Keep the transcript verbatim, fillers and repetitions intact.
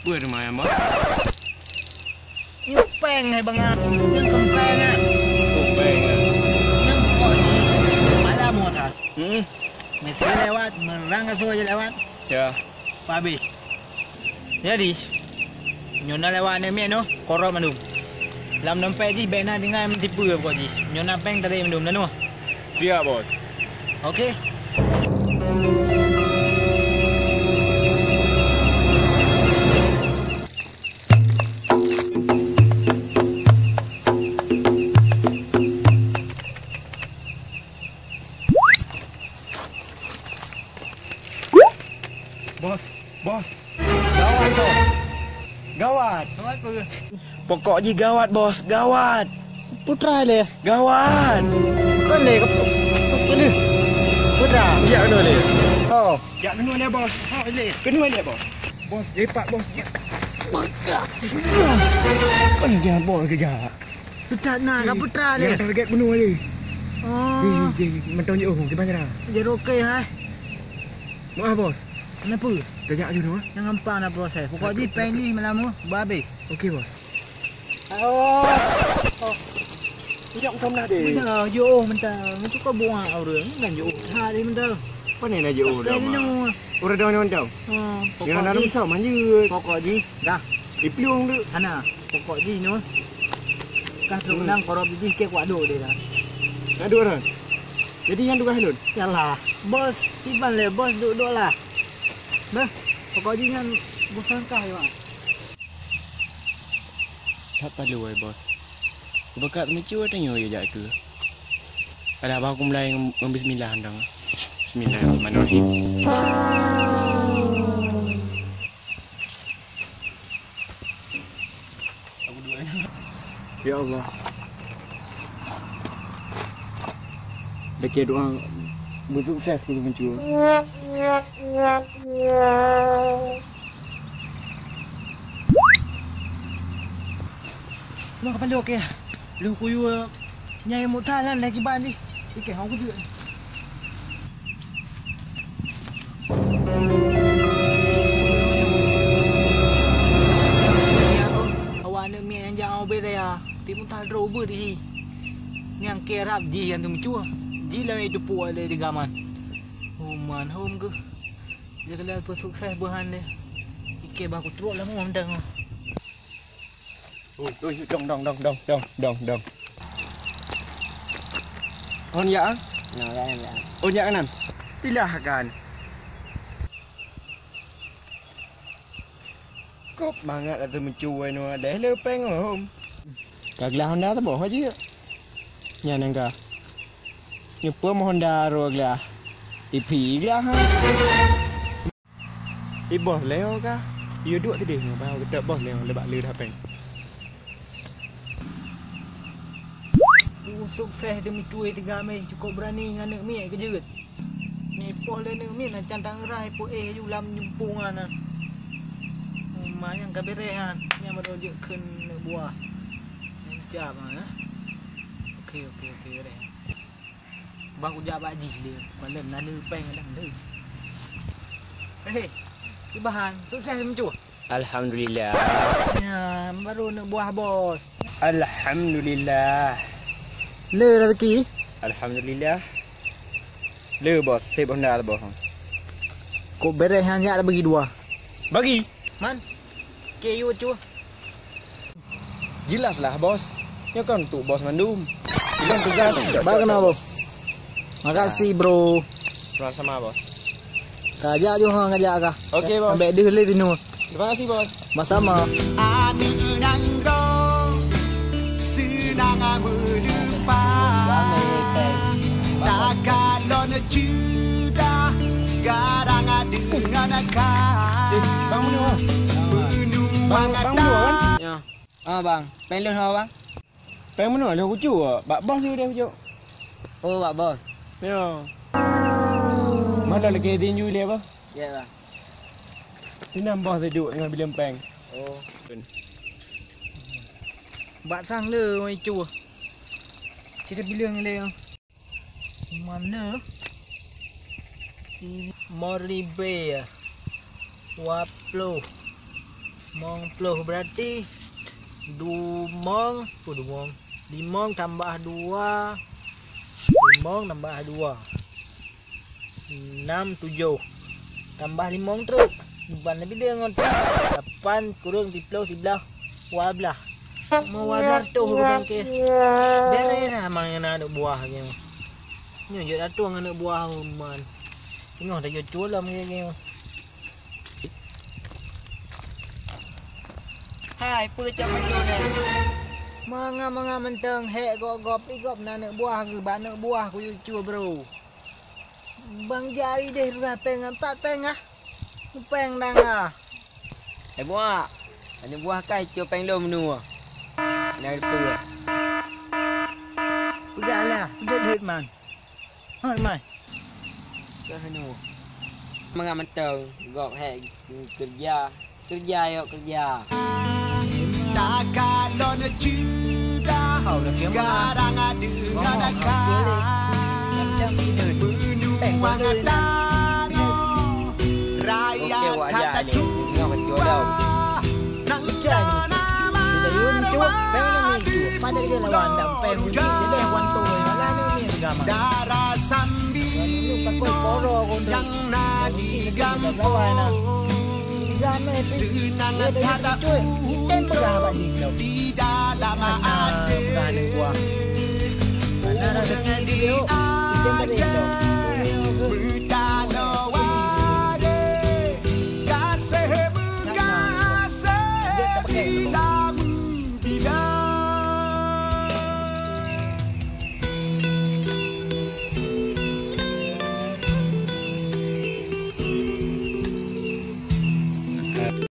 Peue teuma nyan, Bos? Nyoe péng hai bangai. Nyoe kon péng ah. Oh, péng ah. Nyoe pokok jih malam nyoe that. Hmm. Meusé lewat, meurang asoe jih lewat. Ya. Pabéh. Jadi, nyoe na lewat aneuk miet nyoe, korop mandum. Lam dompet jih bèk na tinggai meusipeue pokok jih. Nyoe na péng tadi mandum na nyoe. Siap, Bos. Oke. Bos, bos. Gawat, Bos. Gawat. Gawat peue? Pokok jih gawat, Bos. Gawat. Putra lé. Gawat. Kon lé ke pu-, pu-, pu-, putra. Jak keunoe lé. Oh. Jak keunoe lé, Bos. Oh, lé. Keunoe lé, Bos. Bos, cepat, Bos. Kon dia, Bos, kejap. Putra na, ka putra lé. Yang target bunuh lé. Oh. Jih, jih, jih. Mantong jih, oh, di mana? Jadi oke, hai. Maaf, Bos. Kenapa? Kejap je tu, ah. Jangan gampang nak proses. Pokok jih péng jih malam tu, bah habéh. Oke, Bos. Oh. Oh. Tidak usah meunah deh. Mentang, jauh mentang. Itu kau buang orang. Kan jauh. Ha, dia mentang. Apa ni nak jauh dah, Mak? Orang dah nonton. Ha, pokok jih. Dalam sama je. Pokok jih, dah. Iplueng tu. Hana. Pokok jih nyoe. Kah trok nang korop jih ke kuat dok dia dah. Nak dua orang? Jadi yang tugas lôn? Yalah. Bos, kiban lé bos duduk-duduk lah. Bah, pokok jih nyan bos langkah ya, Mak. That palu wai, Bos. Beukat meucue tanyoe yue jak keu. Alah, bah aku mulai ngon, ngon bismillah andang. Bismillahirrahmanirrahim. Ya Allah. Baca doa bersukses keu meucue. Nyoe ka palu, oke. Lheuh kuyue nyang muta nan lagi ban jih. Oke, hong kujeuet. Awak aneuk miet nyang jak ngon ubé raya, timuta droe ubé dihi. Nyang ke rab jih nyang teumeucue, jih lawét teupue lé tiga man. Oh man, hom geuh. Jeuet keu lheueh peusukses beuhan lé. Ike bah kutrok lam mantong. Ui, ui, dong, dong, dong. Hon ya, ah? Nah, ya, ya. Oh, ya, nan. Silahkan. Kop mangat ateueh meucue nyoe deh le péng hom. Ka glah honda teuboh aja. Nyan nyang ka. Nyeupeu honda roh glah. Ipi glah ha. I boh lé ho ka. Yue duek sideh nyoe, bah geutap boh lé ho, le bak le dah péng. Uh, sukses demi cuy tiga meh, cukup berani ngan aneuk miet keujeuet. Ni poh lé aneuk miet na cantang rah ipo eh ju lam nyumpung ana. Uma nyang ka bereh han, nyang baru jeuet kheun aneuk buah. Nyang cam ha. Oke, oke, oke, bereh. Bah kujak bak jih lé, malam na le péng dah le. Hei, Ibahan, sukses meucue. Alhamdulillah. Ya, baru aneuk buah bos. Alhamdulillah. Le rezeki? Alhamdulillah. Le bos, seb honda le bos. Kok bereh han jak bagi dua. Bagi? Man? Ke yu cue. Jelaslah, Bos. Nyoe kan untuk Bos mandum. Ilôn tugas. Baik kena, Bos. Makasih, Bro. Sama-sama, Bos. Kajak juga ngajak kah? Oke, Bos. Sampai deh le tinu. Terima kasih, Bos. Sama-sama. Aneuk nanggroe seunang meuleumpah. Takalon ceudah garang deungon ka. Eh, Bang Menu, ah. Bang, Bang Menu, kan? Ya. Ah, Bang. Péng lôn ho, Bang? Péng meunoe lôn kucok, bak bos tu deh kucok. Oh, bak bos. Ya. Mana lagi tinju dia apa? Ya, Bang. Sini bos duduk dengan bilang péng. Oh. Bak sang le, oi, cu. Cerita bilang le. Mana? Lima ribu ya. Dua puluh. Limong ploh berarti dumong, oh, dumong. Limong tambah dua. Limong tambah dua. Enam, tujoh. Tambah limong treuk. Ban leubeh lé ngon lapan kureueng siploh, siblaih, dua blaih. Mau dua blaih reutôh ureueng ke. Bereh lah mang ngon aneuk buah ke. Nyoe jeuet atoe ngon aneuk buah man. Singoh tajok cue lom ke, ke. Hai, peue cok meunyoe nyan? Mangat-mangat mantong hék gop-gop, i gop na aneuk buah keuh, bak aneuk buah kuyue cue, bro. Bang jari deh reuga péng, empat péng ah. Péng dang ah. Eh, buah. Aneuk buah kai cue péng lom meunyoe. Nang peue? Peugah lah, peudeuet-deuet man. Hoi, mai. Keuh nu. Mangat mantong, gop hék keureuja. Keureuja yok keureuja. Takalon ceudah, kadang deungon ka. Meunyoe mata nyoe, rakyat ka tatuha. Nang dana marah madu. Darah sambi nyang na di gampông, seunang that umu di dalam até. Ureueng di Aceh meutaloe waréh, gaséh meugaséh.